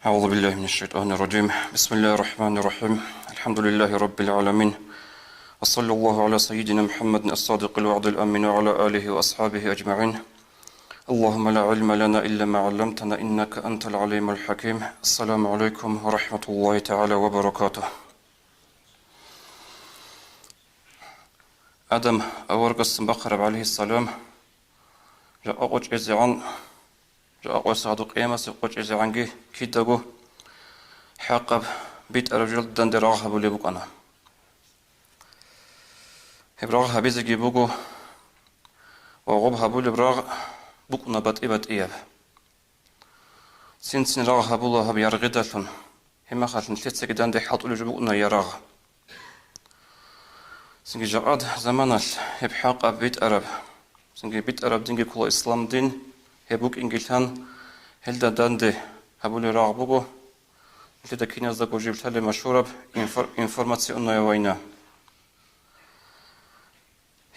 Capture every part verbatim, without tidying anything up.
أعوذ بالله من الشيطان الرجيم. بسم الله الرحمن الرحيم. الحمد لله رب العالمين. وصلى الله على سيدنا محمد الصادق الوعد الأمين وعلى آله وأصحابه أجمعين. اللهم لا علم لنا إلا ما علمتنا إنك أنت العليم الحكيم. السلام عليكم ورحمة الله تعالى وبركاته. Адам аварагасдасан бахъараб, гӀалайгьиссалам, жакъа къо чӀезегӀан, жакъа къоясда гьадур къиямасеб къо чӀезегӀанги кидаго хӀакъаб битӀараб жоялда данде рагъ гьабулеб букӀана. Гьеб рагъ гьабизеги буго ва гъоб гьабулеб рагъ букӀуна батӀи-батӀияб. Цин-цин рагъ гьабула гьаб яргъидалъун, гьебмехалъ нилъецаги данде хӀалтӀулеб жо букӀуна ярагъ. Цинги жакъад заманалъ гьеб хӀакъаб битӀараб, цинги битӀараб динги ккола ислам дин, гьеб букӀингилъан гьелда данде гьабулеб рагъ буго нилъеда киназдаго жиб лъалеб машгьураб инфор-, информационная война.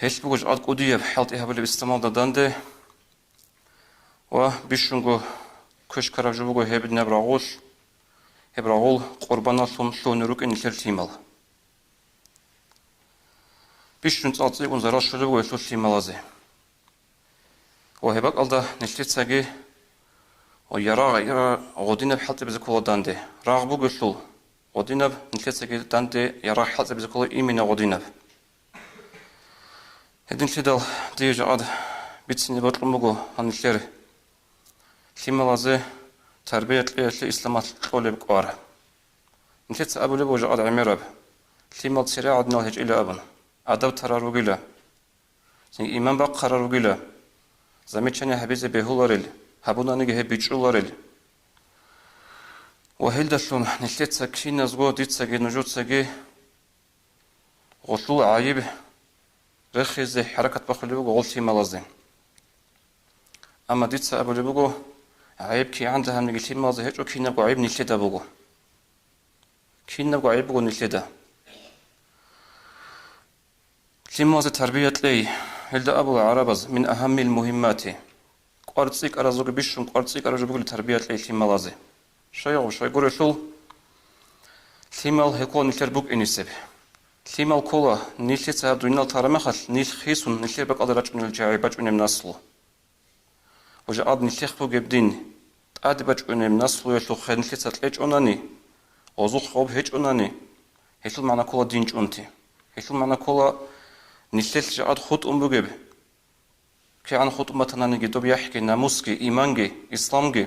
Гьелъ буго жакъад кӀудияб хӀалтӀи гьабулеб исламалда данде. Ва бищунго квеш ккараб жо буго гьеб наб рагъулъ, гьеб рагъул къурбаналлъун лъугьунел рукӀин нилъер лъимал. Бищун цӀалцӀикӀкӀун зарал щолеб буго гьелъул лъималазе. Ва гьеб бакӀалда нилъецаги ва ярагъ-, ярагъ гъодинаб хӀалтӀизабизе ккола данде. Рагъ бугелъул гъодинаб, нилъецаги данде ярагъ хӀалтӀизабизе ккола имина гъодинаб. Гьединлъидал дие жакъад бицине бокьун буго гьанилъер лъималазе тарбия кьеялъе исламалъ кьолеб кӀвар. Нилъеца абулеб буго жакъад гӀемераб: лъимал цере гӀадинал гьечӀила абун, адаб тарар ругила, цинги иман бахъарар ругила, замечание гьабизе бегьуларел, гьабунаниги гьеб бичӀчӀуларел. Ва гьелдалъун нилъеца киназго, дицаги нужецаги гъолъул гӀайиб рехизе хӀаракат бахулеб буго гъол лъималазде. Амма дица абулеб буго, гӀайиб кигӀан дагьабниги лъималазда гьечӀо, кинабго гӀайиб нилъеда буго. Кинабго гӀайиб буго нилъеда. Лъималазе тарбия кьей, гьелда абула гӀарабаз, мин агьаммил мугьиммати. КӀвар цӀикӀкӀаразулги бищун кӀвар цӀикӀкӀараб жо бугила тарбия кьей лъималазе. Щайгу-, щайгурелъул, лъимал гьекъон нилъер букӀинисеб. Лъимал ккола, нилъеца гьаб дунял тарамахалъ нилъ хисун, нилъер бакӀалда рачӀунел чагӀи бачӀунеб наслу. Ва жакъад нилъехъ бугеб дин, тӀаде бачӀунеб наслуялъухъе нилъеца кьечӀонани, гъозухъ гъоб гьечӀонани, гьелъул магӀна ккола дин чӀунти. Гьелъул магӀна ккола нилъелъ жакъад хутӀун бугеб. КигӀан хутӀун батананиги доб яхӀги, намусги, иманги, исламги.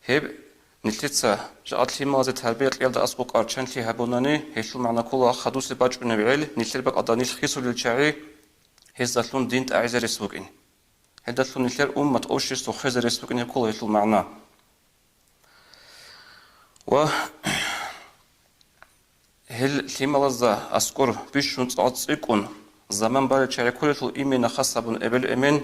Гьеб нилъеца жакъад лъималазе тарбия кьеялда аскӀоб къарчанлъи гьабунани, гьелъул магӀна ккола хадусеб бачӀунеб гӀел, нилъер бакӀалда нилъ хисулел чагӀи, гьездалъун дин тӀагӀизе рес букӀин. Гьелдалъун нилъер уммат, общество хвезе рес букӀин гьеб ккола гьелъул магӀна. Ва гьел лъималазда аскӀор бищун цӀалцӀикӀкӀун заман балел чагӀи кколелъул имена хас гьабун эбел-эмен,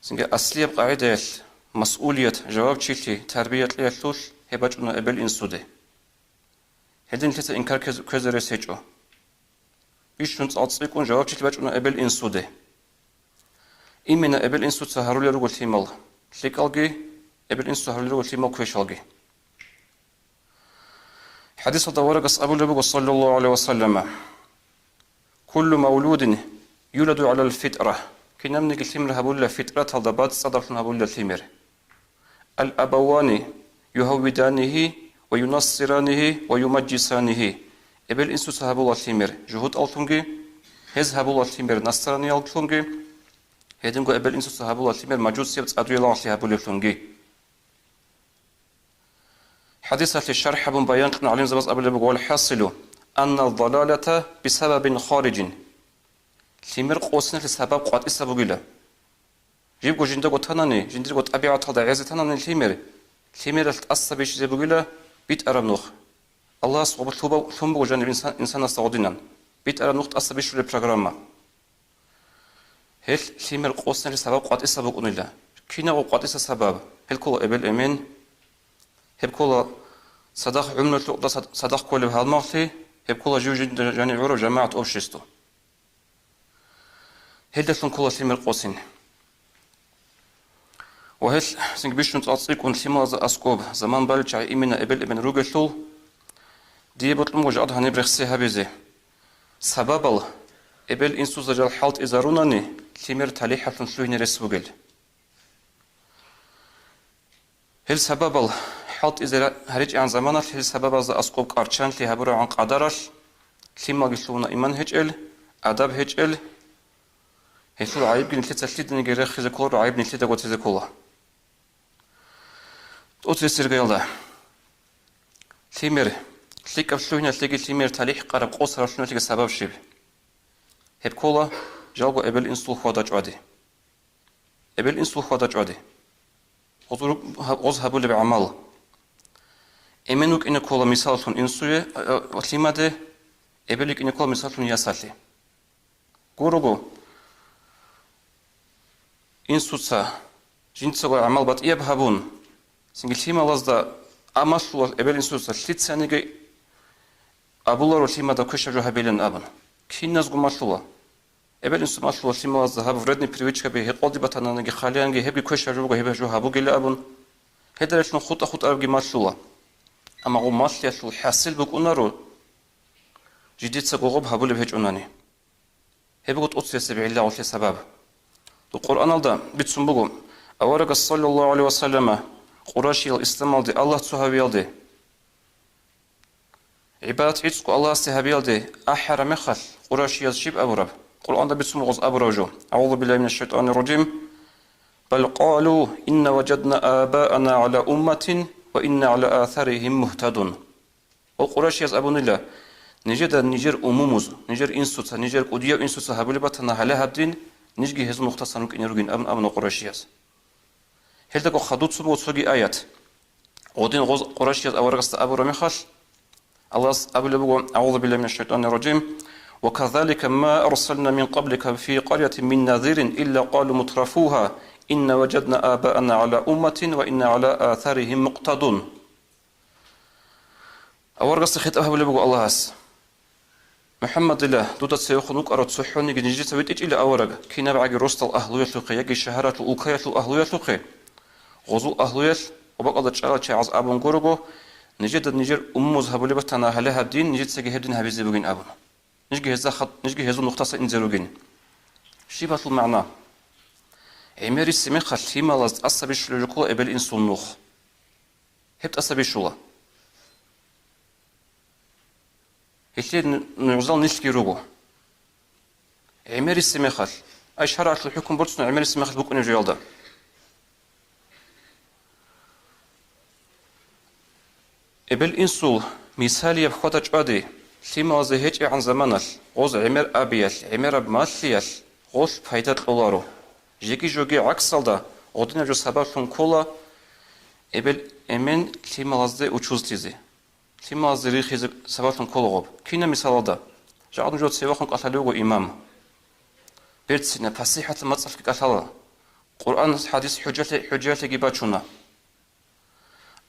цинги аслияб къагӀидаялъ масъулият, жавабчилъи тарбия кьеялъулъ гьеб бачӀуна эбел-инсуде. Гьедин нилъеца инкар ккез-, ккезе рес гьечӀо. Бищун цӀалцӀикӀкӀун жавабчилъи бачӀуна эбел-инсуде. Имена эбел-инсуца гьарулел руго лъимал лъикӀалги, эбел-инсуца гьарулел руго лъимал квешалги. ХӀадисалда аварагас абулеб буго, саллаллагьу гӀалайгьи ва саллама: «Куллу мавлудин юладу гӀалал фитӀра». Кинабниги лъимер гьабулила фитӀраталда, бацӀцӀадалъун гьабулила лъимер. «Ал-абавани югьаввиданигьи ва юнассиранигьи ва юмаджисанигьи». Эбел-инсуца гьабула лъимер жугьутӀаллъунги, гьез гьабула лъимер насранияллъунги, гьединго эбел-инсуца гьабула лъимер мажусияб цӀадуе лагълъи гьабулевлъунги. ХӀадисалъе шархӀ гьабун баян кьун гӀалимзабаз абулеб буго: «Валхасилу аннал далалата бисабабин хориджин». Лъимер къосиналъе сабаб къватӀиса бугила. Жибго жиндаго танани, жиндирго тӀабигӀаталда гӀезе танани лъимер, лъимералъ тӀаса бищизе бугила битӀараб нух. Аллагьас гъоб лъуба-, лъун буго жаниб инсан-, инсанасда гъодинан. БитӀараб нух тӀаса бищулеб программа. Гьелъ лъимер къосиналъе сабаб къватӀиса букӀунила. Кинабго къватӀиса сабаб? Гьел ккола эбел-эмен, гьеб ккола цадахъ гӀумрулъ рукъда цад-, цадахъ кколеб гьалмагълъи, гьеб ккола жив жинда жанив гӀураб жамагӀат, общество. Гьелдалъун ккола лъимер къосин. Ва гьелъ цинги бищун цӀалцӀикӀкӀун лъималазда аскӀоб заман балел чагӀи имина эбел-эмен ругелъул, дие бокьун буго жакъа гьаниб рехсей гьабизе. Сабабал эбел-инсузда жал хӀалтӀизарунани, лъимер талихӀалъун лъугьине рес бугел. Гьел сабабал хӀалтӀизе гьаричӀегӀан заманалъ гьел сабабазда аскӀоб кӀарчанлъи гьабурагӀан къадаралъ, лъималги лъугьуна иман гьечӀел, адаб гьечӀел, гьелъул гӀайибги нилъеца лъиданиги рехизе кколаро, гӀайиб нилъеда гватизе ккола. ТӀоцебесеб иргаялда. Лъимер, лъикӀаб лъугьиналъеги лъимер талихӀ къараб къосаралъуналъеги сабаб щиб? Гьеб ккола жалго эбел-инсул хьвада-чӀвади. Эбел-инсул хьвада-чӀвади. Гъоз рук-, гъоз гьабулеб гӀамал. Эмен вукӀине ккола мисаллъун инсуе, э, э, лъимаде, эбел йикӀине ккола мисаллъун ясалъе. Гурого, инсуца жинцаго гӀамал батӀияб гьабун, цинги лъималазда а малъула эбел-инсуца лъицаниги абуларо лъимада квешаб жо гьабилин абун. Киназго малъула. Эбел-инсу малъула лъималазда гьаб вредный привычкаби гьекъолде батананиги, халиянги гьебги квешаб жо буго, гьеб жо гьабугила абун. Гьедаралъун хутӀа-хутӀарабги малъула. Амма гъо малъиялъул хӀасил букӀунаро, жидеца гъоб гьабулеб гьечӀунани. Гьеб буго тӀоцебесеб гӀиллагъулъе сабаб. Къуръаналда бицун буго, аварагас, саллаллагьу гӀалайгьи ва саллама, къурайшиял исламалде Аллагь цо гьавиялде, гӀибадат гӀицӀго Аллагьасде гьабиялде ахӀараб мехалъ, къурайшияз щиб абураб? Къуръанда бицун буго гъоз абураб жо. АгӀузу биллагьи минаш шайтӀанир ражим. Бал къалу, инна важадна абаана гӀала умматин ва инна гӀала асаригьим мугьтадун. Ва къурайшияз абунила, нижеда нижер умумуз, нижер инсуца, нижер кӀудияв инсуца гьабулеб батана гьале гьаб дин, нижги гьезул нухдасан рукӀине ругин абун абуна къурайшияз. Гьелдаго хадуб цо буго цоги аят. Гъодин гъоз къурайшияз аварагасда абураб мехалъ, Аллагьас абулеб буго, агӀузу биллагьи минаш шайтӀанир ражим, «Ва казалика ма арсална мин къаблика фи къарятин мин назирин илла къалу мутрафугьа, инна важадна абаана гӀала умматин ва инна гӀала асаригьим мукътадун». Аварагасда хитӀаб гьабулеб буго Аллагьас. МухӀаммадила, дуда цевехун вукӀарав цохӀониги нижеца витӀичӀила авараг, кинабгӀаги росдал агьлуялъухъе яги шагьаралъул улкаялъул агьлуялъухъе, гъозул агьлуялъ ва бакӀалда чӀарал чагӀаз абун гурого, нижеда нижер умумуз гьабулеб батана гьале гьаб дин, нижецаги гьеб дин гьабизе бугин абун. Нижги гьезда хат-, нижги гьезул нухдасан инзе ругин. Щиб гьалъул магӀна? ГӀемерисеб мехалъ лъималаз тӀаса бищулеб жо ккола эбел-инсул нух. Гьеб тӀаса бищула. Гьелъие ну-, нугӀзал нилъги руго. ГӀемерисеб мехалъ, ай шаргӀалъул хӀукму борцун гӀемерисеб мехалъ букӀунеб жоялда. Эбел-инсул мисалияб хьвада-чӀвади лъималазе гьечӀегӀан заманалъ, гъоз гӀемер абиялъ, гӀемераб малъиялъ гъолъ пайда кьоларо. Жеги-жоги гӀаксалда гъодинаб жо сабаблъун ккола эбел-эмен лъималазде учузлъизе. Лъималазде рихизе сабаблъун ккола гъоб. Кинаб мисалалда? Жакъа нужер цевехун кӀалъалев вуго имам. Берцина, пасихӀатаб мацӀалъги кӀалъала. Къуръан, хӀадис хӀужалъи-, хӀужаялъеги бачуна.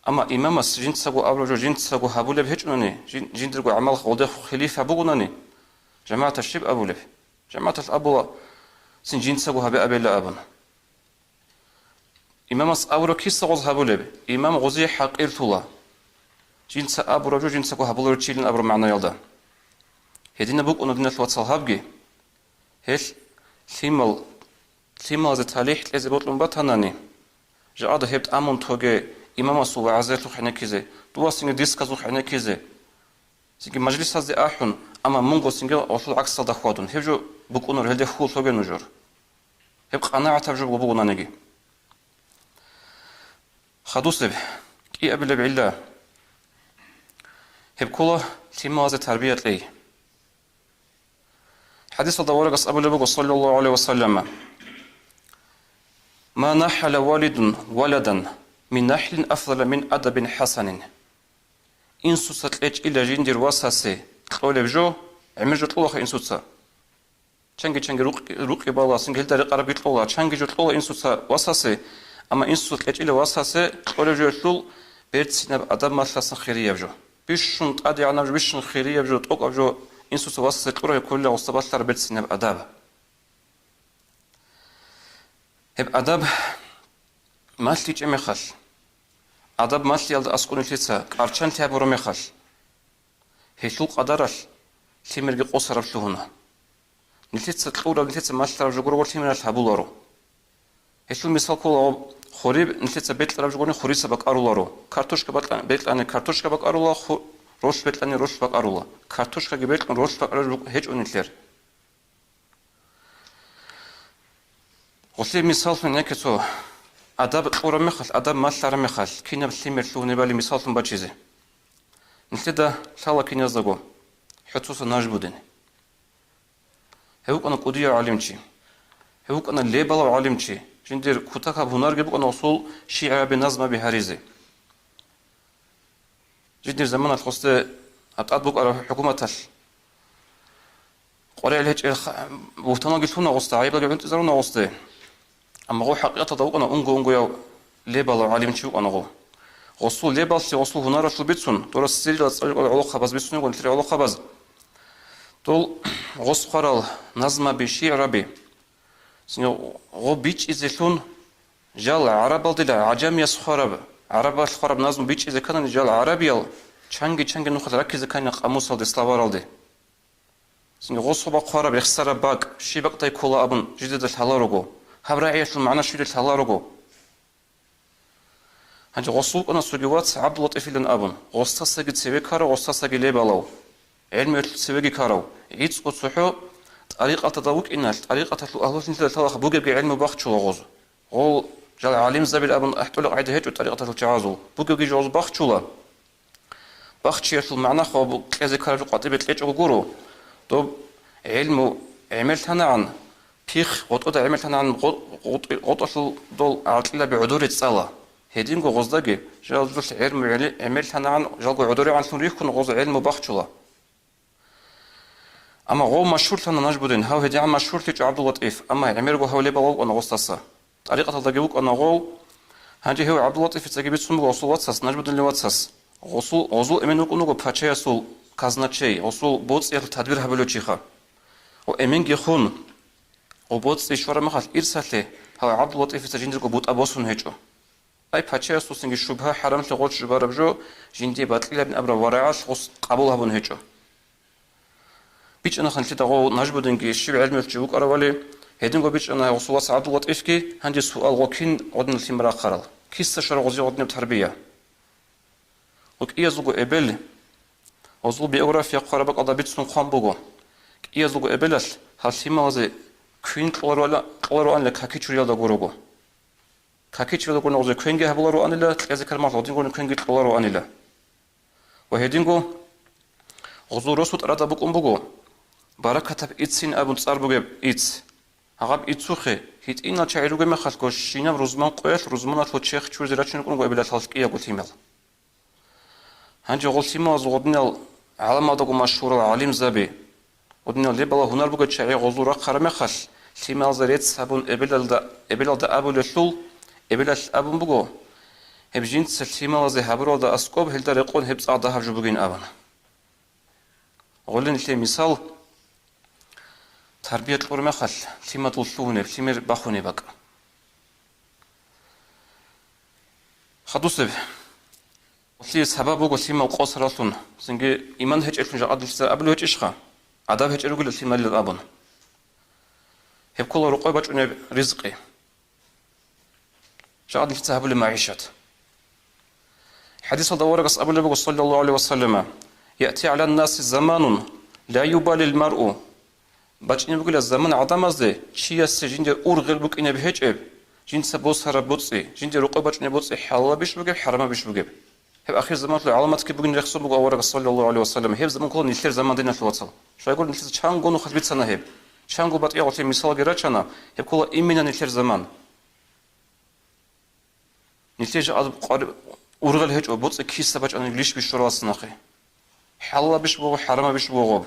Амма имамас жинцаго абураб жо жинцаго гьабулеб гьечӀунани, жин-, жиндирго гӀамал гъолдехъ хилифаб бугунани, жамагӀатас щиб абулеб? ЖамагӀаталъ абула, цин жинцаго гьабе абейила абун. Имамас абураб киса гъоз гьабулеб? Имам гъозие хӀакъирлъула. Жинца абураб жо жинцаго гьабуларев чилин абураб магӀнаялда. Гьединаб букӀуна, диналъ вацал, гьабги. Гьелъ лъимал, лъималазе талихӀ кьезе бокьун батанани, жагӀада гьеб тӀамун тоге имамасул вагӀзаялъухъ гӀенеккизе, дувасинги дисказухъ гӀенеккизе, цинги мажлисазде ахӀун, амма мунго цинги гъолъул гӀаксалда хьвадун, гьеб жо букӀунар, гьелде хьул лъоге нужер. Гьеб къанагӀатаб жо бугонаниги. Хадусеб, кӀиабилеб гӀилла. Гьеб ккола лъималазе тарбия кьей. ХӀадисалда аварагас абулеб буго, саллаллагьу гӀалайгьи ва саллама: «Ма нахӀала валидун валадан мин нахӀлин афдала мин адабин хӀасанин». Инсуца кьечӀила жиндир васасе кьолеб жо, гӀемер жо кьолаха инсуца. Чанги-чанги рукъ-, рукъи бала, цинги гьелда рекъарабги кьола, чанги жо кьола инсуца васасе, амма инсуца кьечӀила васасе кьолеб жоялъул берцинаб адаб малъасан хирияб жо. Бищун тӀадегӀанаб жо, бищун хирияб жо, тӀокӀаб жо инсуца васасе кьураб кколила гъосда балъараб берцинаб адаб. Гьеб адаб малъичӀеб мехалъ, адаб малъиялда аскӀоб нилъеца кӀарчӀанлъи гьабураб мехалъ, гьелъул къадаралъ лъимерги къосараб лъугьуна. Нилъеца кьураб, нилъеца малъараб жо гурого лъимералъ гьабуларо. Гьелъул мисал ккола, гъоб хуриб нилъеца бекьараб жо гурони хурица бакӀаруларо. Картошка бакьа-, бекьани картошка бакӀарула, ху-, ролъ бекьани ролъ бакӀарула. Картошкаги бекьун, ролъ бакӀараб жо гьечӀо нилъер. Гъолъие мисаллъун гьекке цо адаб кьураб мехалъ, адаб малъараб мехалъ, кинаб лъимер лъугьунебали мисаллъун бачизе. Нилъеда лъала киназдаго хӀоцоса Нажбудин. Гьев вукӀана кӀудияв гӀалимчи. Гьев вукӀана лебалав гӀалимчи. Жиндир кутакаб гьунарги букӀана гъосул шигӀраби, назмаби гьаризе. Жиндир заманалъ гъосде, гьаб тӀад букӀараб хӀукуматалъ къваригӀел гьечӀел ха-, бугьтаналги лъуна гъосда, гӀайибалги гӀунтӀизаруна гъосде. Амма гъов хӀакъикъаталда вукӀана унго-унгояв лебалав гӀалимчи вукӀана гъов. Гъосул лебаллъи, гъосул гьунаралъул бицун, дора Сирияла цӀалулел гӀолохъабаз бицун буго нилъер гӀолохъабаз. Дол гъос хъварал назмаби, шигӀраби, цинги гъоб бичӀчӀизелъун, жал гӀарабалдила гӀажамияс хъвараб, гӀарабалъ хъвараб назму бичӀчӀизе кканани, жал гӀарабиял чанги-чанги нухалъ раккизе кканила къамусалде, словаралде. Цинги гъос гъоба хъвараб рехсараб бакӀ, щиб бакӀдай ккола абун жидеда лъала руго, гьаб рагӀиялъул магӀна щибдай лъала руго. Гьанже гъосул вукӀана цоги вац ГӀабдуллатӀифилан абун, гъостасаги цеве ккарав, гъостасаги лебалав, гӀелмуялъул цевеги ккарав, гӀицӀго цохӀо тӀарикъаталда вукӀиналъ, тӀарикъаталъул агьлулъ нилъеда лъалаха бугебги гӀелму бахчула гъоз. Гъол жал гӀалимзабил абун ахӀдолеб къагӀида гьечӀо тӀарикъаталъул чагӀазул, бугебги жо гъоз бахчула. Бахчиялъул магӀна хъвабу кьезе ккараб жо къватӀибе кьечӀого гуро, доб гӀелму гӀемерлъанагӀан, пихъ гъотӀода гӀемерлъанагӀан гъо-, гъотӀи-, гъотӀалъул дол гӀаркьилаби гӀодоре цӀала. Гьединго гъоздаги, жал жулъ гӀелму гӀели-, гӀемерлъанагӀан жалго гӀодорегӀанлъун рихьун гъоз гӀелму бахчула. Амма гъов машгьурлъана Нажбудин, гьав гьедигӀан машгьурлъичӀо ГӀабдуллатӀиф, амма гӀемерго гьав лебалав вукӀана гъосдаса. ТӀарикъаталдаги вукӀана гъов. Гьанже гьев ГӀабдуллатӀифицаги бицун буго гъосул вацас, Нажбудинил вацас. Гъосул, гъозул эмен вукӀун вуго пачаясул казначей, гъосул боцӀиялъул тадбир гьабулев чиха. Ва эменги хун, гъо боцӀи щвараб мехалъ ирсалъе, гьав ГӀабдуллатӀифица жиндирго бутӀа босун гьечӀо. Ай, пачаясулцинги шубгьа, хӀарамлъи гъоркь жубараб жо, жиндие бакьилабин абураб варагӀалъ гъос къабул гьабун гьечӀо. БичӀчӀана нилъеда гъов Нажбудинги щиб гӀелмуялъ чи вукӀаравали, гьединго бичӀчӀана гъосул вас ГӀабдуллатӀифги, гьанже суал, гъо кин гъодинал лъимер рахъарал? Киса щвараб гъозие гъодинаб тарбия? Гъо кӀиязулго эбел, гъозул биография хъвараб бакӀалда бицун хъван буго. КӀиязулго эбелалъ гьал лъималазе квен кьоларуан-, кьоларуанила какичуриялда гурого. Какичуриялда гурого гъозие квенги гьабуларуанила, кьезе ккараб мехалъ гъодингони квенги кьоларуанила. Ва гьединго гъозул росу тӀарадаб букӀун буго Баракатаб Иццин абун цӀар бугеб ицц. Гьагъаб иццухъе гьитӀинал чагӀи ругеб мехалъго щинаб рузман къоялъ рузманалъул чех чуризе рачун рукӀун буго эбелалъул кӀиябго лъимал. Гьанже гъол лъималазул гъодинал гӀаламалдаго машгьурал гӀалимзаби, гъодинал лебала гьунар бугел чагӀи гъозул рахъараб мехалъ, лъималазе рецц гьабун эбелалда, эбелалда абулелъул, эбелалъ абун буго, гьеб жинца лъималазе гьабуралда аскӀоб гьелда рекъон гьеб цӀакъ дагьаб жо бугин абун. Гъолин лъе мисал, тарбия кьураб мехалъ, лъимадул лъугьунеб, лъимер бахунеб бакӀ. Хадусеб. Лъие сабаб буго лъимал къосаралъун, цинги иман гьечӀелъун жакъа нилъеца абулев гьечӀищха? Адаб гьечӀел ругила лъималил абун. Гьеб ккола рокъой бачӀунеб ризкъи. Жакъа нилъеца гьабулеб магӀишат. ХӀадисалда аварагас абулеб буго, саллаллагьу гӀалайгьи ва саллама: «Яъти гӀалан-наси заманун ла юбалил маръу». БачӀине бугила заман гӀадамазде, чиясе жинде ургъел букӀинеб гьечӀеб, жинца босараб боцӀи, жинде рокъой бачӀунеб боцӀи хӀалалабищ бугеб, хӀарамабищ бугеб. Гьеб ахирзаманалъул гӀаламатги бугин рехсон буго аварагас, саллаллагьу гӀалайгьи ва саллам, гьеб заман ккола нилъер заман, диналъул вацал. Щайгур нилъеца чанго нухалъ бицана гьеб, чанго батӀияб гъолъие мисалги рачана, гьеб ккола именно нилъер заман. Нилъее жакъа къвар-, ургъел гьечӀо, боцӀи киса бачӀани лищ бищуралаца нахъе. ХӀалалабищ буго, хӀарамабищ буго гъоб.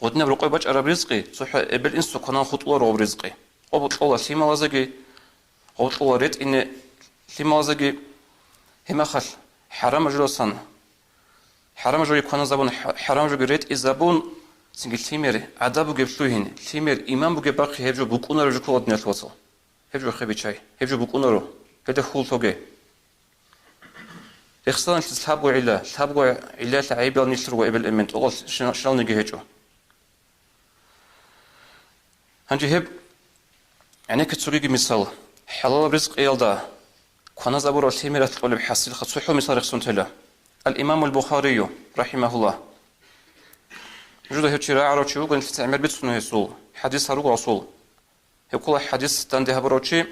Гъодинаб рокъой бачӀараб ризкъи цохӀо эбел-инсул кванан хутӀуларо гъоб ризкъи. Гъоб кьола лъималазеги, гъоб кьола ретӀине лъималазеги, гьеб мехалъ хӀарамаб жоласан, хӀарамаб жоги кваназабун, хӀа-, хӀарамаб жоги ретӀизабун, цинги лъимер адаб бугеб лъугьин, лъимер иман бугеб бахъи гьеб жо букӀунареб жо ккола, диналъул вацал. Гьеб жо хъе биччай, гьеб жо букӀунаро. Гьелда хьул лъоге. Рехсаналъе лъабго гӀилла, лъабго гӀиллалъ гӀайибал нилъ руго эбел-эмен, тӀокӀал щинал-, щиналниги гьечӀо. Гьанже гьеб гӀенекке цогиги мисал. ХӀалалаб ризкъиялда кваназабураб лъимералъ кьолеб хӀасилха цохӀо мисал рехсон тела. Ал-Имамул Бухарию, рахӀимагьуллагь. Нужеда гьев чи рагӀарав чи вуго, нилъеца гӀемер бицуна гьесул, хӀадис гьаруго гьасул. Гьев ккола хӀадис данде гьабурав чи,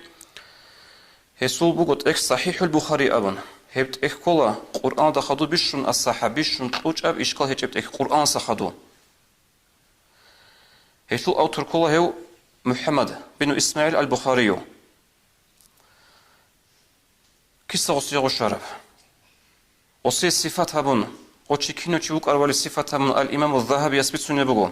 гьесул буго тӀехь СахӀихӀул Бухари абун. Гьеб тӀехь ккола Къуръаналда хадуб бищун асахӀаб, бищун кьучӀаб ишкал гьечӀеб тӀехь Къуръаналъа хадуб. Гьелъул автор ккола гьев МухӀаммад бину ИсмагӀил ал-Бухарию. Киса гъосие гъушараб? Гъосие сифат гьабун, гъо чи кинав чи вукӀарвали сифат гьабун, ал-Имаму Загьабияс бицунеб буго: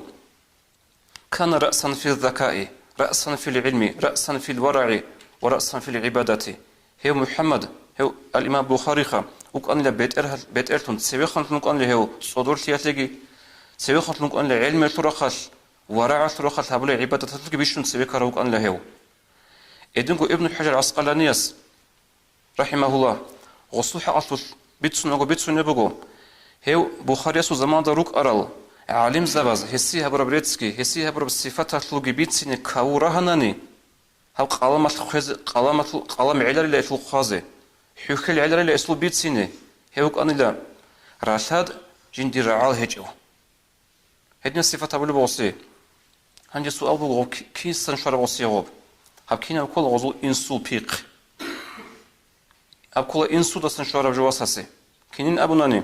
«Кана раъсан фил закаи, раъсан фил гӀилми, раъсан фил варагӀи ва раъсан фил гӀибадати». Гьев МухӀаммад, гьев ал-Имам Бухариха, вукӀанила бетӀер-, бетӀерлъун, цевеханлъун вукӀанила гьев цӀодорлъиялъеги, цевеханлъун вукӀанила гӀелмуялъул рахъалъ, варагӀалъул рахъалъ гьабулеб гӀибадаталъулги бищун цеве ккарав вукӀанила гьев. Гьединго Ибну ХӀажар ГӀаскъаланияс, рахӀимагьуллагь, гъосул хӀакъалъулъ бицунаго бицунеб буго, гьев Бухариясул заманалда рукӀарал гӀалимзабаз гьесие гьабураб реццги, гьесие гьабураб сифаталъулги бицине каву рагьанани, гьаб къаламалъ хъвезе, къаламалъ-, къалам гӀеларила гьелъул хъвазе, хӀухьел гӀеларила гьесул бицине, гьев вукӀанила ралъад жиндир рагӀал гьечӀев. Гьединаб сифат гьабулеб гъосие. Гьанже суал буго, гъоб ки-, кисан щвараб гъосие гъоб? Гьаб кинаб ккола гъозул инсул пихъ? Гьаб ккола инсудасан щвараб жо васасе. Кинин абунани,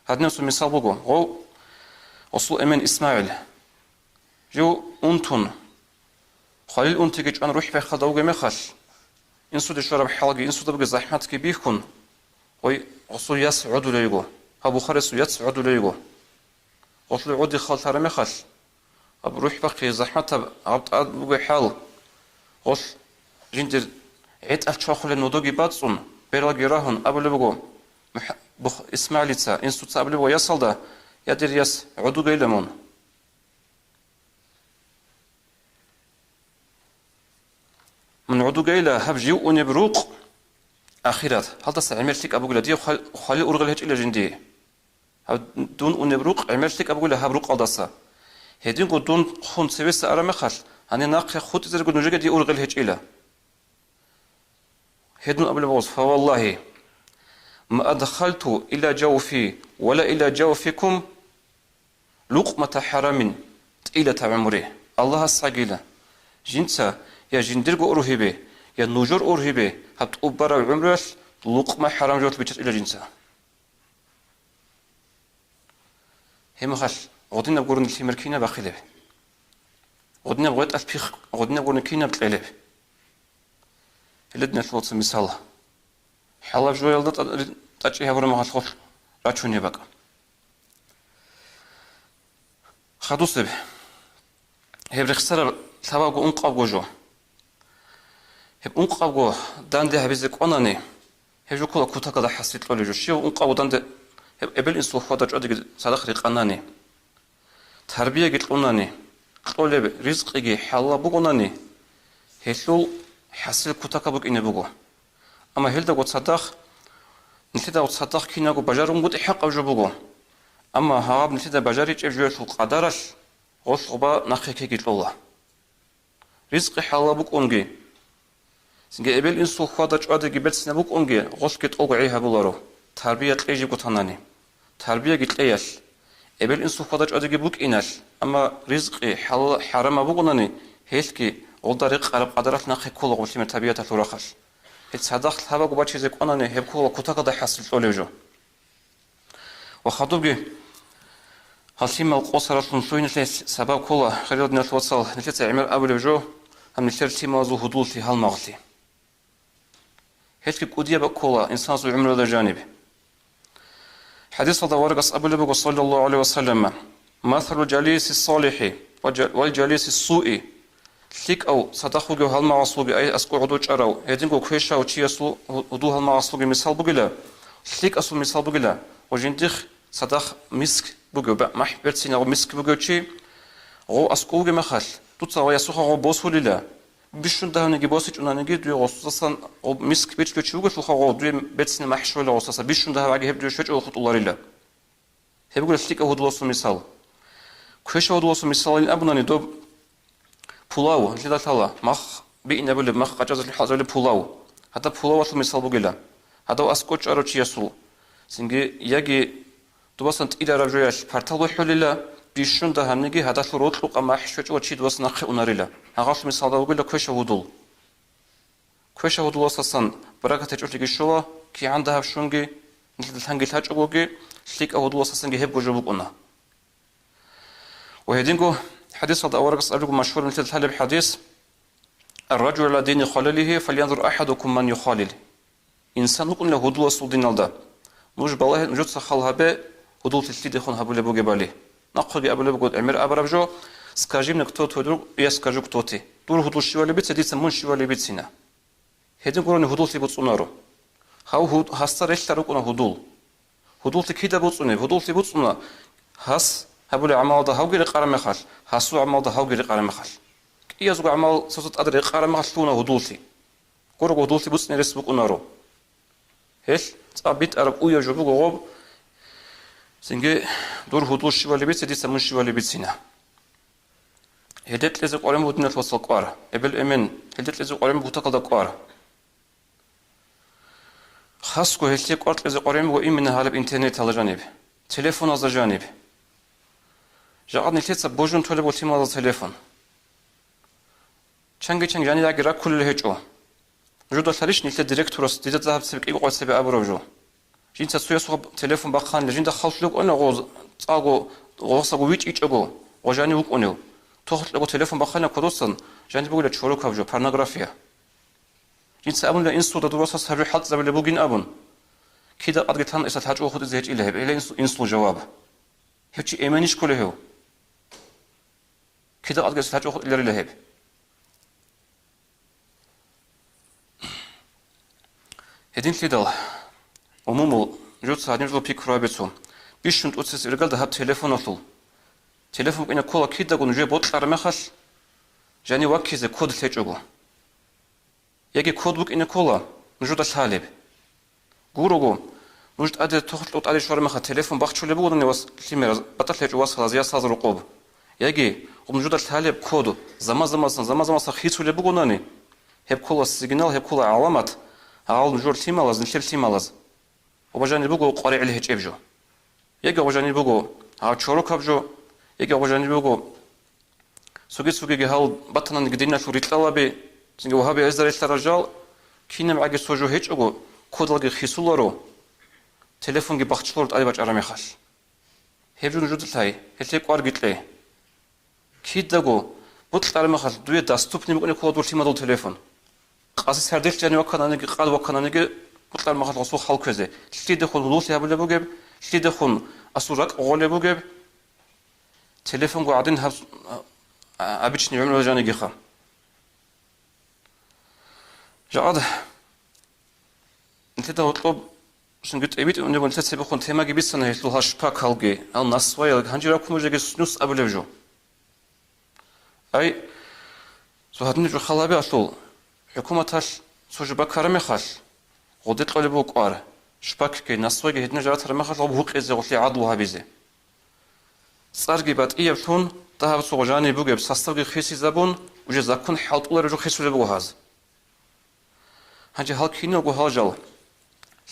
гьадинаб цо мисал буго, гъов гъосул эмен ИсмагӀил. Жив унтун, хвалил унтиги чӀван рухӀ бахъалда вугеб мехалъ, инсуде щвараб хӀалги, инсуда бугеб захӀматги бихьун, гъой, гъосул яс гӀодулей йиго, гьав Бухариясул яс гӀодулей йиго. Гъолъул гӀодихъал лъараб мехалъ, гьаб рухӀ бахъи захӀматаб гьаб тӀад бугеб хӀал, гъолъ жиндир гӀетӀал чвахулеб нодоги бацӀцӀун, бералги рагьун абулеб буго, МухӀ-, Бух-, ИсмагӀилица, инсуца абулеб буго ясалда: «Я, дир яс, гӀодугейила мун». Мун гӀодугейила, гьаб жив унеб рукъ, ахират, гьалдаса гӀемер лъикӀаб бугила, дие хвал-, хвалил ургъел гьечӀила жиндие. Гьаб дун унеб рукъ гӀемер лъикӀаб бугила гьаб рукъалдаса. Гьединго дун хун цевеса араб мехалъ, гьанир нахъе хутӀизарго нужеги дие ургъел гьечӀила. Гьедин абулеб гъос: «Фаваллагьи, ма адхалту иля жавфи ва ла иля жавфикум лукъмата хӀарамин тӀилата гӀумри». Аллагьас гӀагила, жинца я жиндирго ургьибе, я нужер ургьибе гьаб тӀубараб гӀумруялъ лукъма хӀарам жоялъ биччатӀила жинца. Гьеб мехалъ гъодинаб гурони лъимер кинаб бахъилеб? Гъодинаб гъветӀалъ пихъ гъодинаб гурони кинаб кьелеб? Гьеле, диналъул вацал, мисал. ХӀалаб жоялда тӀа-, тӀачӀи гьабураб мехалъ гъолъ рачунеб бакӀ. Хадусеб. Гьеб рехсараб лъабабго ункъабго жо. Гьеб ункъабго данде гьабизе кӀванани, гьеб жо ккола кутакалда хӀасил кьолеб жо. Щив ункъабго данде гьеб эбел-инсул хьвада-чӀвадиги цадахъ рекъанани, тарбияги кьунани, кьолеб ризкъиги хӀалал букӀунани, гьелъул хӀасил кутакаб букӀине буго. Амма гьелдаго цадахъ, нилъедаго цадахъ кинабго бажарунгутӀи хӀакъаб жо буго. Амма гьаб нилъеда бажаричӀеб жоялъул къадаралъ гъолъ гъоба нахъе ккеги кьола. Ризкъи хӀалал букӀунги, цинги эбел-инсул хьвада-чӀвадиги берцинаб букӀунги, гъолъги тӀолго гӀей гьабуларо, тарбия кьей жибго танани. Тарбияги кьеялъ, эбел-инсул хьвада-чӀвадиги букӀиналъ, амма ризкъи хӀалал, хӀарамаб букӀунани, гьелъги гъолда рекъараб къадаралъ нахъе ккола гъолъимер табиаталъул рахъалъ. Гьеб цадахъ лъабабго бачизе кӀванани, гьеб ккола кутакалда хӀасил кьолеб жо. Ва хадубги, гьал лъимал къосаралъун лъугьиналъе сабаб ккола, хириял диналъул вацал, нилъеца гӀемер абулеб жо, гьаб нилъер лъималазул гьудуллъи, гьалмагълъи. Гьелъги кӀудияб ккола инсанасул гӀумруялда жаниб. ХӀадисалда аварагас абулеб буго, саллаллагьу гӀалайгьи ва саллам: «Масалул жалиси салихӀи ва жа-, вал жалиси суи». ЛъикӀав цадахъ вугев гьалмагъасулги ай аскӀов гӀодов чӀарав, гьединго квешав чиясул гьу-, гьудул гьалмагъасулги мисал бугила, лъикӀасул мисал бугила, ва жиндихъ цадахъ миск бугев, ба-, махӀ берцинав миск бугев чи, гъов аскӀов вугеб мехалъ, дуца гъов ясухъа гъов босулила, Бищун дагьабниги босичӀунаниги, дуе гъосасан, гъоб миск бичӀчӀулев чи вугелъулха, гъов дуе берцинаб махӀ щвела гъосаса, бищун дагьабаги гьеб дуе щвечӀого хутӀуларила. Гьеб гурелъ лъикӀаб гьудуласул мисал. Квешаб гьудуласул мисалалин абунани, доб пулав, нилъеда лъала, мах биинабулеб, мах къачӀазе хӀалтӀизабулеб пулав. Гьадаб пулавалъул мисал бугила. Гьадав аскӀов чӀарав чиясул, цинги яги дубасан тӀирараб жоялъ партал бухӀулила, бищун дагьабниги гьадалъул рокьукъа махӀ щвечӀого чи дубаса нахъе унарила. Гьагъалъул мисалда бугила квешаб гьудул. Квешаб гьудуласасан баракат гьечӀолъиги щола, кигӀан дагьаб щунги, нилъеда лъанги лъачӀогоги, лъикӀаб гьудуласасанги гьебго жо букӀуна. Ва гьединго хӀадисалда аварагас абулеб машгьураб нилъеда лъалеб хӀадис: «Ар-ражулу гӀала дини халилихи, фалянзур ахӀадукум ман юхалил». Инсан вукӀунила гьудуласул диналда. Нуж балагье, нужеца хал гьабе, гьудуллъи лъидехун гьабулеб бугебали. Нахъеги абулеб буго гӀемер абураб жо: «Скажи мне, кто твой друг, я скажу, кто ты». Дур гьудул щивали бице, дица мун щивали бицина. Гьедин гурони гьудуллъи буцӀунаро. Гьав гьуд-, гьасда релълъа рукӀуна гьудул. Гьудуллъи кида буцӀунеб? Гьудуллъи буцӀуна гьас гьабулеб гӀамалда гьавги рекъараб мехалъ, гьасул гӀамалда гьавги рекъараб мехалъ. КӀиязго гӀамал цо-цо тӀад рекъараб мехалъ лъугьуна гьудуллъи. Гурого гьудуллъи буцӀине рес букӀунаро. Гьелъ цӀакъ битӀараб уяв жо буго гъоб, цинги дур гьудул щивали бице, дица мун щивали бицина. Гьелде кьезе къварин буго, диналъул вацал, кӀвар. Эбел-эмен, гьелде кьезе къварин буго бутакалда кӀвар. Хасго гьелъе кӀвар кьезе къварин буго именно гьалаб интернеталда жаниб, телефоналда жаниб. Жакъа нилъеца божун толеб буго лъималазул телефон. Чанги-чанги жаниб яги раккулел гьечӀо. Жуда лъалищ нилъер директорас дида загьаб цебе кӀиго къвай цебе абураб жо? Жинца цоясухъа телефон бахъанила, жинда хал лъугьунев гъоз цӀакъго, гъосаго вичӀичӀого, гъо жанив вукӀунев. Тохлъого телефон бахъанила кодосан, жаниб бугила чорокаб жо, порнография. Жинца абунила, инсуда дурасас гьаб жо хӀалтӀизабулеб бугин абун. Кида къадги тан эсалъ гьачӀо хутӀизе гьечӀила гьеб, гьеле инсул жаваб. Гьев чи эменищ кколев гьев? Кида къадги эсалъ гьачӀо хутӀиларила гьеб. Гьединлъидал, умумул, жуца гьадин жо пикру гьабицун, бищун тӀоцес иргалда гьаб телефоналъул. Телефон букӀине ккола кидаго нужее бокьараб мехалъ, жанив ваккизе код лъечӀого. Яги код букӀине ккола нужеда лъалеб. Гурого, нуж тӀаде тохлъо тӀаде щвараб мехалъ телефон бахчулеб бугони вас лъимераз, батӀалъ гьечӀо васалаз, ясалаз рокъоб. Яги гъоб нужеда лъалеб код заман-заманалъ, заман-заманалъ хисулеб бугонани, гьеб ккола сигнал, гьеб ккола гӀаламат, гьал нужер лъималаз, нилъер лъималаз. Гъоб жаниб буго къваригӀел гьечӀеб жо. Яги гъоб жаниб буго гьав чорокаб жо, яги гъоб жаниб буго цоги-цогиги гьал батананиги диналъул рикьалаби, цинги вагьаби гьезда релълъарал жал, кинабгӀаги цо жо гьечӀого, кодалги хисуларо, телефонги бахчуларо тӀаде бачӀараб мехалъ. Гьеб жо нужеда лъай, гьелъие кӀварги кье. Кидаго бокьараб мехалъ дуе доступный букӀине ккола дур лъимадул телефон. Къаси сардилъ жанив ваккананиги, къад ваккананиги, бокьараб мехалъ гъосул хал кквезе, лъидехун гьудуллъи гьабулеб бугеб, лъидехун асул ракӀ гъолеб бугеб, телефонго гӀадин гьаб-, а-, обычный гӀумру жанигиха. Жакъа нилъеда гьоркьоб цинги тӀибитӀун унеб нилъер цебехун темаги бицана гьелъул гьал шпакалги, гьал насваял, гьанже раккун бужеги снюс абулеб жо. Ай, цо гьадинаб жо хал гьабиялъул, хӀукуматалъ цо жо баккараб мехалъ, гъоде кьолеб буго кӀвар, шпакги, насвайги гьединаб жо ратараб мехалъ гъоб гьукъизе, гъолъие гӀадлу гьабизе. ЦӀарги батӀияб лъун, дагьаб цо гъо жаниб бугеб составги хисизабун, уже закон хӀалтӀулареб жо хисулеб буго гьаз. Гьанже гьал киналго гьал жал,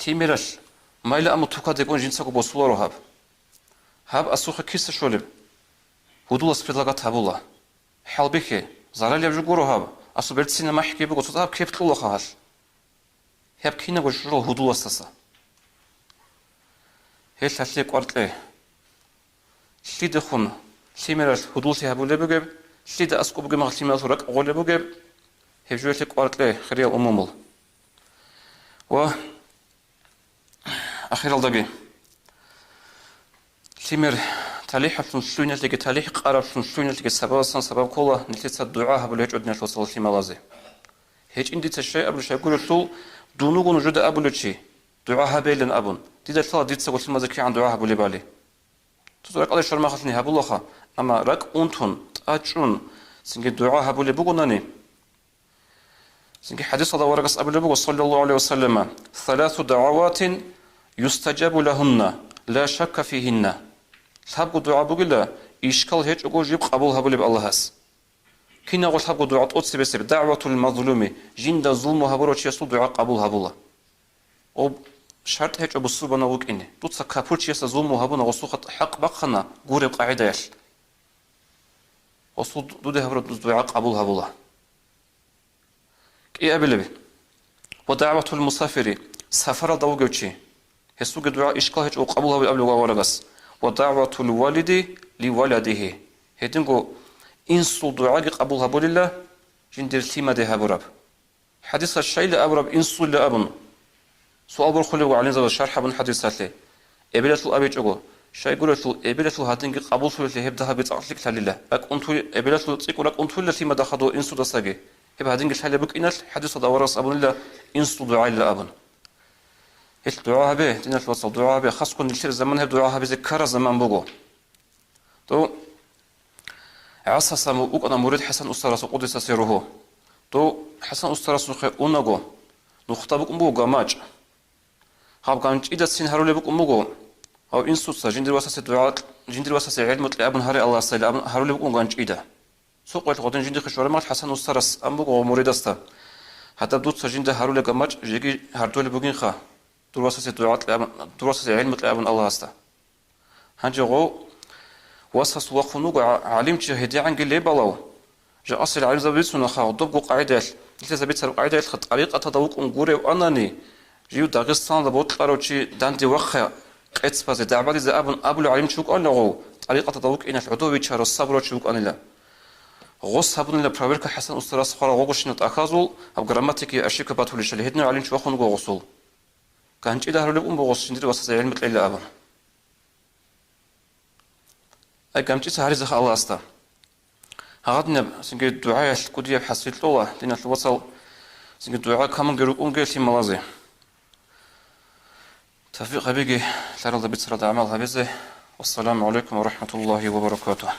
лъимералъ, майла аму тукадекӀун жинцаго босуларо гьаб. Гьаб асухъе киса щолеб? Гьудулас предлагат гьабула. ХӀалбихье, заралияб жо гуро гьаб, асул берцинаб махӀги буго, цоцазаб кеп кьулаха гьалъ. Гьеб кинабго щварал гьудуласдаса. Гьел гьалъие кӀвар кье. Лъидехун лъимералъ гьудуллъи гьабулеб бугеб, лъида аскӀоб бугеб мехалъ лъимералъул ракӀ гъолеб бугеб, гьеб жоялъе кӀвар кье, хириял умумул. Ва ахиралдаги. Лъимер талихӀалъун лъугьиналъеги, талихӀ къараблъун лъугьиналъеги сабабасан сабаб ккола нилъеца дугӀа гьабулеб гьечӀо, диналъул вацал, лъималазе. ГьечӀин дица щай абулеб, щайгурелъул, дун вуго нужеда абулев чи, дугӀа гьабейилан абун, дида лъала дицаго лъималазе кигӀан дугӀа гьабулебали. Цо ракӀалде щвараб мехалъни гьабулаха, амма ракӀ унтун, тӀачӀун, цинги дугӀа гьабулеб бугонани, Цинги хадисалда аварагас абулеб буго, саллаллагьу гӀалайгьи ва саллама: «Саласу дагӀаватин юстаджабу лагьунна, ла шакка фигьинна». Лъабго дугӀа бугила, ишкал гьечӀого жиб къабул гьабулеб Аллагьас. Кинабго лъабго дугӀа тӀоцебесеб, дагӀватул мазлуми, жинда зулму гьабурав чиясул дугӀа къабул гьабула. Об шартӀ гьечӀо бусурбанав вукӀине. Дуца капурчиясда зулму гьабуна, гъосухъа хӀакъ бахъана гуреб къагӀидаялъ. Гъосул дуде гьабураб дуца дугӀа къабул гьабула. КӀиабилеб. Ва дагӀватул мусафири, сафаралда вугев чи. Гьесулги дугӀа ишкал гьечӀо къабул гьабулеб абулеб аварагас. Ва дагӀватул валиди ли валадигьи. Гьединго инсул дугӀаги къабул гьабулила, жиндир лъимаде гьабураб. ХӀадисалъ щайила абураб инсулила абун? Суал борхулеб буго гӀалимзабаз шархӀ гьабун хӀадисалъе. Эбелалъул абичӀого, щайгурелъул, эбелалъул гьадинги къабуллъулелъе гьеб дагьабги цӀакъ лъикӀ лъалила. РакӀунтуй-, эбелалъул цӀикӀкӀун ракӀунтуйила лъимада хадур инсудасаги. Гьеб гьадинги лъалеб букӀиналъ, хӀадисалда аварагас абунила, инсул дугӀайила абун. Гьелъ дугӀа гьабе, диналъ вацал, дугӀа гьабе, хасго нилъер заман гьеб дугӀа гьабизе ккараб заман буго. Дов ГӀасасан вукӀана мурид ХӀасан устарасул, къуддиса сирругьу. Дов ХӀасан устарасухъе унаго, нухда букӀун буго гамачӀ. Гьаб ганчӀидацин гьарулеб букӀун буго, гьав инсуца жиндир васасе дугӀа, жиндир васасе гӀелму кье абун гьаре Аллагьасда абун гьарулеб букӀун ганчӀида. Цо къоялъ гъодин жиндихъе щвараб мехалъ ХӀасан устарас ан буго гъо муридасда: «Гьадаб дуца жинда гьарулеб гамачӀ жеги гьардолеб бугинха, дур васасе дугӀа кье абун, дур васасе гӀелму кье абун Аллагьасда». Гьанже гъов васас вахъун вуго гӀа-, гӀалимчи гьедигӀанги лебалав. Жакъасел гӀалимзаби бицунаха, гъодобго къагӀидаялъ, нилъеца бицараб къагӀидаялъха, тӀарикъаталда вукӀун гурев анани, жив Дагъистаналда бокьарав чи данде вахъа къец базе, дагӀбадизе абун абулев гӀалимчи вукӀанила гъов, тӀарикъаталда вукӀиналъ гӀодов вичарав сабурав чи вукӀанила. Гъос гьабунила проверка ХӀасан устарас хварал гъогощинал тӀахьазул, гьаб грамматикаялъ ошибка батулищали, гьединав гӀалимчи вахъун вуго гъосул. ГанчӀида гьарулеб ун буго гъос жиндир васасе гӀелму кьейилан абун. Ай, гамчӀица гьаризеха Аллагьасда. Гьагъадинаб цинги дугӀаялъ кӀудияб хӀасил кьола, диналъул вацал, цинги дугӀа камунги рукӀунги лъималазе. Тавфикъ гьабеги, лъаралда бицаралда гӀамал гьабизе. Вассаламу гӀалайкум ва рахӀматуллагьи ва баракатугь.